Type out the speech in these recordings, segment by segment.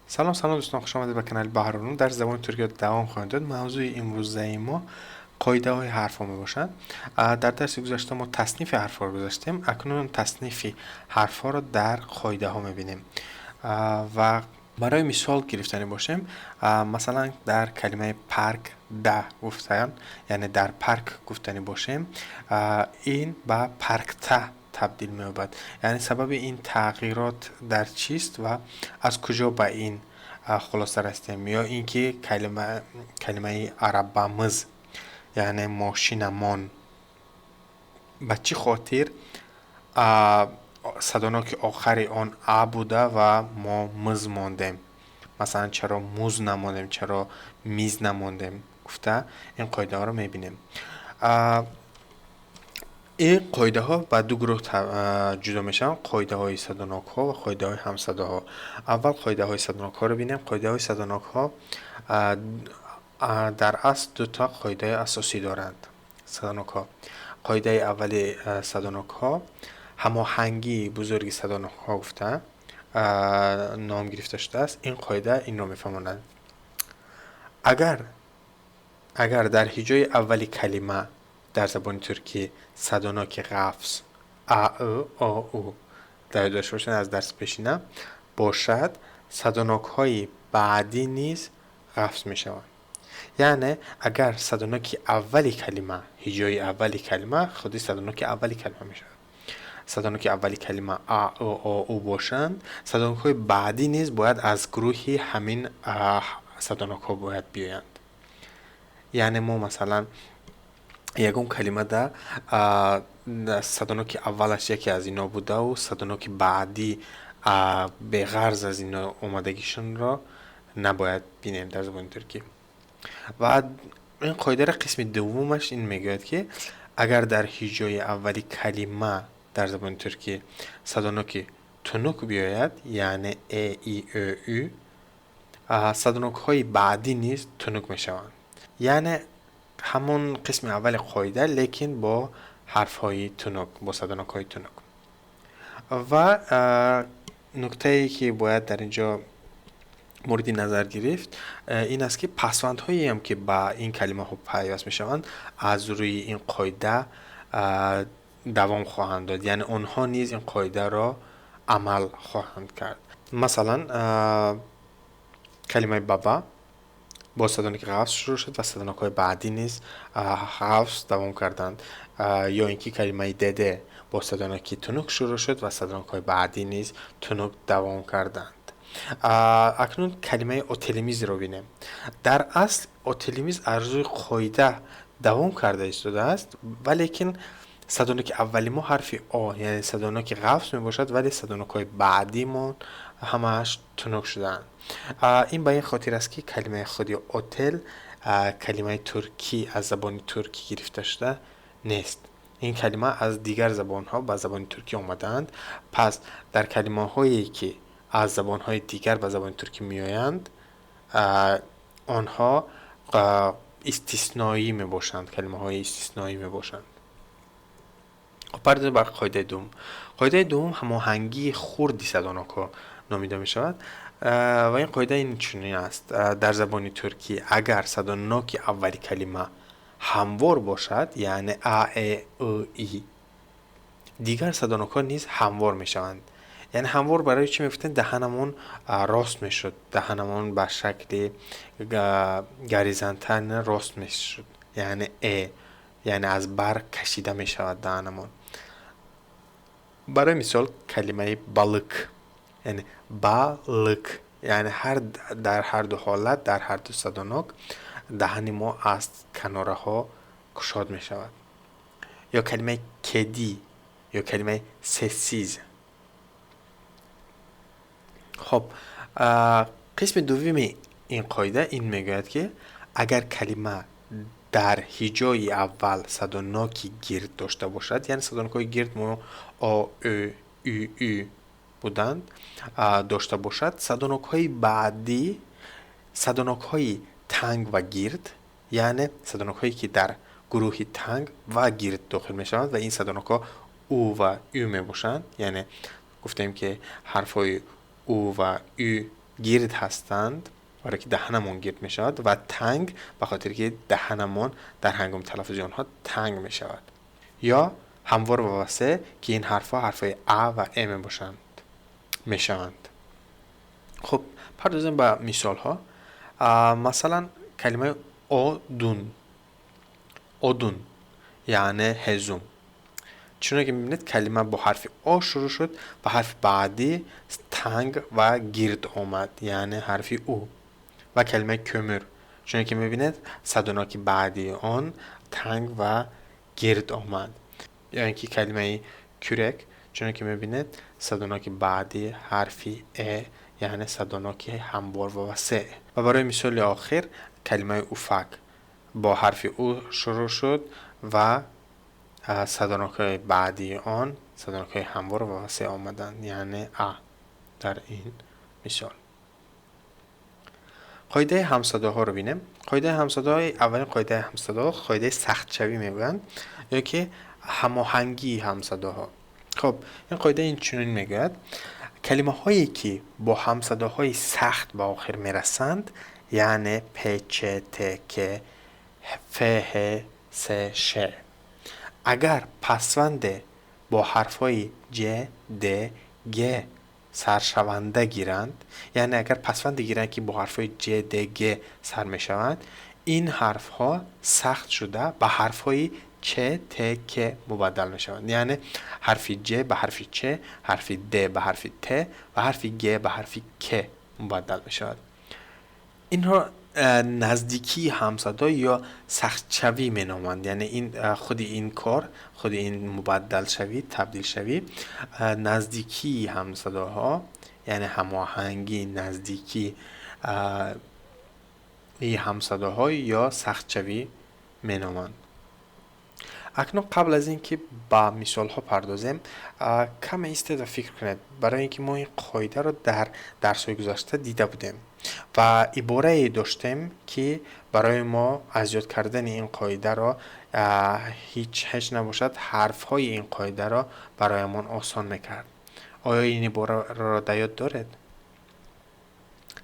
Салом, салом дӯстон, хуш омадед ба канали Баҳрулум. Дар забони туркиё давом хоҳем дод. Мавзӯи имрӯзаи мо қоидаҳои ҳарфҳо мебошанд. Дар дарси гузашта мо таснифи ҳарфҳоро гузаштем. Акнун таснифи ҳарфҳоро дар қоидаҳо мебинем. Ва барои мисол гирифтанӣ бошем, масалан, дар калимаи парк да гуфтан, яъне дар парк гуфтанӣ бошем, ин ба паркта табдил меёбад. Яъне сабаби ин тағйирот дар чист ва аз куҷо ба ин хулоса расидем? Ё ин ки калимаи арабамыз, яъне мошинамон, ба чӣ хотир садоноки охари он а буда ва мо мыз мондем? Масалан, чаро муз намондем, чаро миз намондем гуфта, ин қоидаҳоро мебинем. Ин қоидаҳо ба ду гурӯҳ ҷудо мешаванд: қоидаҳои садонокҳо ва қоидаҳои ҳамсадоҳо. Аввал қоидаҳои садонокҳоро бинем. Қоидаҳои садонокҳо дар асл дута қоидаи асосӣ доранд садонокҳо. Қоидаи аввали садонокҳо ҳамоҳангии бузурги садонокҳо гуфта ном гирифта шудааст. Ин қоида инро мефаҳмонад: агар дар ҳиҷои аввали калима дар забони туркӣ садоноки ғафз а, ы, о, у, дар ёд дошта бошед аз дарси пешина, бошад, садонокҳои баъдӣ низ ғафз мешаванд. Яъне агар садоноки аввали калима, ҳиҷои аввали калима, худи садоноки аввали калима мешавад, садоноки аввали калима а, ы, о, у бошанд, садонокҳои баъдӣ низ бояд аз гурӯҳи ҳамин садонокҳо бояд биёянд. Яъне мо, масалан, ягон калимада садоноки аввалаш яке аз ино будаву садоноки баъдӣ беғарз аз ино омадагишонро набояд бинем дар забони туркӣ. Ва ин қоидаро қисми дуввумаш ин мегӯяд, ки агар дар ҳиҷои аввали калима дар забони туркӣ садоноки тунук биёяд, яъне э, и, ө, ü, садонокҳои баъдӣ низ тунук мешаванд. Яъне ҳамон қисми аввали қоида, лекин бо ҳарфҳои тунук, бо садонокҳои тунук. Ва нуктае, ки бояд дар ин ҷо мавриди назар гирифт, ин аст, ки пасвандҳоеам, ки ба ин калимаҳо пайваст мешаванд, аз рӯи ин қоида давом хоҳанд дод, яъне онҳо низ ин қоидаро амал хоҳанд кард. Масалан, калимаи баба бо садоноки ғафз шурӯъ шуд ва садонокҳои баъдӣ низ ғафз давом карданд. Ё ин ки калимаи деде бо садоноки тунук шурӯъ шуд ва садонокҳои баъдӣ низ тунук давом карданд. Акнун калимаи otelimizро бинем. Дар асл otelimiz аз рӯи қоида давом карда истодааст, валекин садоноки аввали мо ҳарфи о, яъне садоноки ғафз мебошад, вале садонокҳои баъдимон ҳамааш тунук шудаанд. Ин ба ин хотир аст, ки калимаи худи otel калимаи туркӣ, аз забони туркӣ гирифта шуда нест. Ин калима аз дигар забонҳо ба забони туркӣ омадаанд. Пас дар калимаҳое, ки аз забонҳои дигар ба забони туркӣ меоянд, онҳо истисноӣ мебошанд, калимаҳои истисноӣ мебошанд. Хоб, пардозем ба қоидаи дуввум. Қоидаи дуввум ҳамоҳангии хурди садонокҳо номида мешавад ва ин қоида ин чунин аст: дар забони туркӣ агар садоноки аввали калима ҳамвор бошад, яъне а, э, ы, и, дигар садонокҳо низ ҳамвор мешаванд. Яъне ҳамвор барои чӣ мегуфтем? Даҳанамон рост мешуд, даҳанамон ба шакли горизонтально рост мешуд, яъне э, яъне аз бар кашида мешавад даҳанамон. Барои мисол, калимаи balık, яъне балык, яъне ҳар дар ҳар ду ҳолат, дар ҳар ду садонок даҳани мо аз канораҳо кушод мешавад. Ё калимаи kedi, ё калимаи sessiz. Хоб, қисми дуввуми ин қоида ин мегӯяд, ки агар калима дар ҳиҷои аввал садоноки гирд дошта бошад, яъне садонокҳои гирд мо о, ө, ü, ü буданд, дошта бошад, садонокҳои баъдӣ садонокҳои танг ва гирд, яъне садонокҳое, ки дар гурӯҳи танг ва гирд дохил мешаванд, ва ин садонокҳо у ва ю мебошанд, яъне гуфтем, ки ҳарфҳои у ва ю гирд ҳастанд, барои ки даҳанамон гирд мешавад, ва танг, ба хотире ки даҳанамон дар ҳангоми талаффузи онҳо танг мешавад, ё ҳамвор ва васеъ, ки ин ҳарфҳо ҳарфҳои а ва э мебошанд, мешаванд. Хуб, пардозем ба мисолҳо. Масалан, калимаи odun, odun, яъне ҳезум. Чуноне ки мебинед, калима бо ҳарфи о шурӯъ шуд ва ҳарфи баъдӣ танг ва гирд омад, яъне ҳарфи у. Ва калимаи kömür, чуноне ки мебинед, садоноки баъдии он танг ва гирд омад. Ё ин ки калимаи kürek, чуноне ки мебинед, садоноки баъдии ҳарфи э, яъне садоноки ҳамвор ва васеъ. Ва барои мисоли охир, калимаи ufak бо ҳарфи у шурӯъ шуд ва садонокҳои баъдии он садонокҳои ҳамвор ва васеъ омаданд, яъне а дар ин мисол. Қоидаи ҳамсадоҳоро бинем. Қоидаи ҳамсадоҳои аввалин қоидаи ҳамсадоҳо қоидаи сахтшавӣ мегӯянд, ё ки ҳамоҳангии ҳамсадоҳо. Хуб, ин қоида инчунин мегӯяд: калимаҳое ки бо ҳамсадоҳои сахт ба охир мерасанд, яъне п, ч, т, к, ф, ҳ, с, ш, агар пасванде бо ҳарфҳои ҷ, д, г саршаванда гиранд, яъне агар пасванде гиранд, ки бо ҳарфҳои ҷ, д, г сар мешаванд, ин ҳарфҳо сахт шуда ба ҳарфҳои ч, т, к мубаддал мешаванд. Яъне ҳарфи ҷ ба ҳарфи ч, ҳарфи д ба ҳарфи т ва ҳарфи г ба ҳарфи к мубаддал мешавад. Инро наздикии ҳамсадо ё сахтшавӣ меноманд. Яъне ин худи ин кор, худи ин мубаддалшавӣ, табдилшавӣ, наздикии ҳамсадоҳо, яъне ҳамоҳангӣ, наздикии ҳамсадоҳо ё сахтшавӣ меноманд. Акнун, қабл аз ин ки ба мисолҳо пардозем, каме истед ва фикр кунед, барои ин ки мо ин қоидаро дар дарсҳои гузашта дида будем ва иборае доштем, ки барои мо аз ёд кардани ин қоидаро ҳеҷ набошад, ҳарфҳои ин қоидаро бароямон осон мекард. Оё ин ибораро дар ёд доред?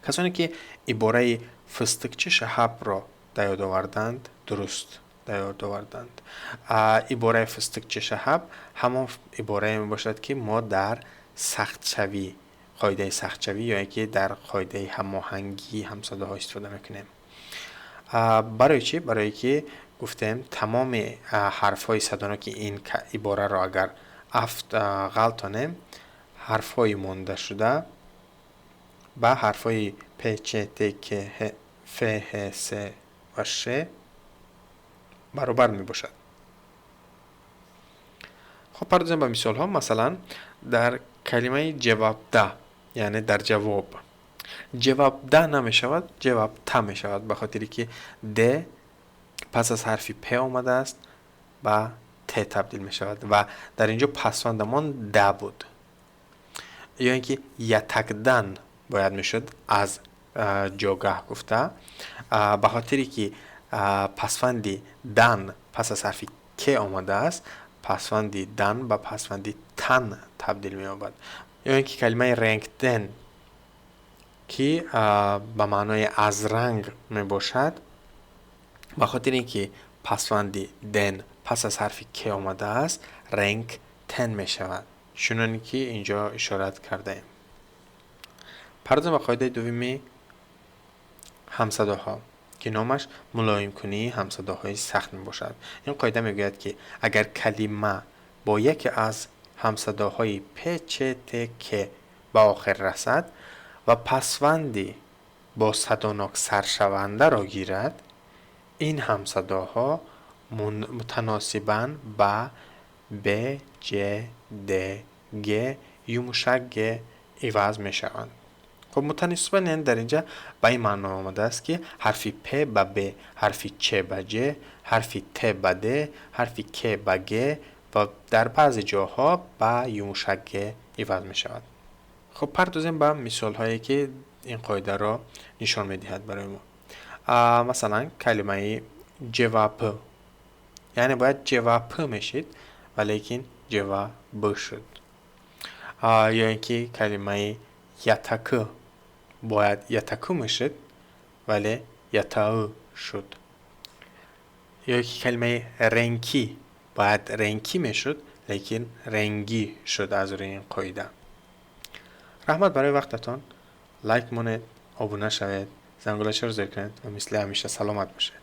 Касоне ки ибораи fıstıkçı Şahapро дар ёд оварданд, дуруст дар ёд оварданд. Ибораи fıstıkçı Şahap ҳамон иборае мебошад, ки мо дар сахтшавӣ, қоидаи сахтшавӣ ё ин ки дар қоидаи ҳамоҳангии ҳамсадоҳо истифода мекунем. Барои чӣ? Барое ки гуфтем, тамоми ҳарфҳои садоноки ин ибораро агар афт ғалтонем, ҳарфҳои мондашуда ба ҳарфҳои п, ч, т, к, ф, ҳ, с ва ш баробар мебошад. Хуб, пардозем ба мисолҳо. Масалан, дар калимаи cevapta, яъне дар ҷавоб, cevapda намешавад, cevapta мешавад, ба хотире ки д пас аз ҳарфи п омадааст, ба т табдил мешавад ва дар ин ҷо пасвандамон да буд. Ё ин ки yataktan бояд мешуд, аз ҷогаҳ гуфта, ба хотире ки пасванди dan пас аз ҳарфи к омадааст, пасванди dan ба пасванди tan табдил меёбад. Ё ин ки калимаи renkten, ки ба маънои аз ранг мебошад, ба хотире ин ки пасванди den пас аз ҳарфи к омадааст, renkten мешавад, чуноне ки инҷо ишорат кардаем. Пардозем ба қоидаи дуввуми ҳамсадоҳо, ки номаш мулоимкунии ҳамсадоҳои сахт мебошад. Ин қоида мегӯяд, ки агар калима бо яке аз ҳамсадоҳои п, ч, т, к ба охир расад ва пасванди бо садонок саршавандаро гирад, ин ҳамсадоҳо мутаносибан ба б, ҷ, д, г, yumuşak g иваз мешаванд. Хуб, мутаносибан яъне дар инҷа ба ин маъно омадааст, ки ҳарфи п ба б, ҳарфи ч ба ҷ, ҳарфи т ба д, ҳарфи к ба г ва дар баъзе ҷоҳо ба yumuşak g иваз мешавад. Хуб, пардозем ба мисолҳое, ки ин қоидаро нишон медиҳад барои мо. Масалан, калимаи cevap, яъне бояд cevapı мешид, валекин cevabı шуд. Ё ин ки калимаи yatak. Бояд yatakı мешуд, вале yatağı шуд. Ё ки калимаи renki бояд renki мешуд, лекин rengi шуд аз рӯи ин қоида. Раҳмат барои вақтатон. Лайк монед, обуна шавед, зангулачаро зер кунед ва мисли ҳамеша саломат бошед.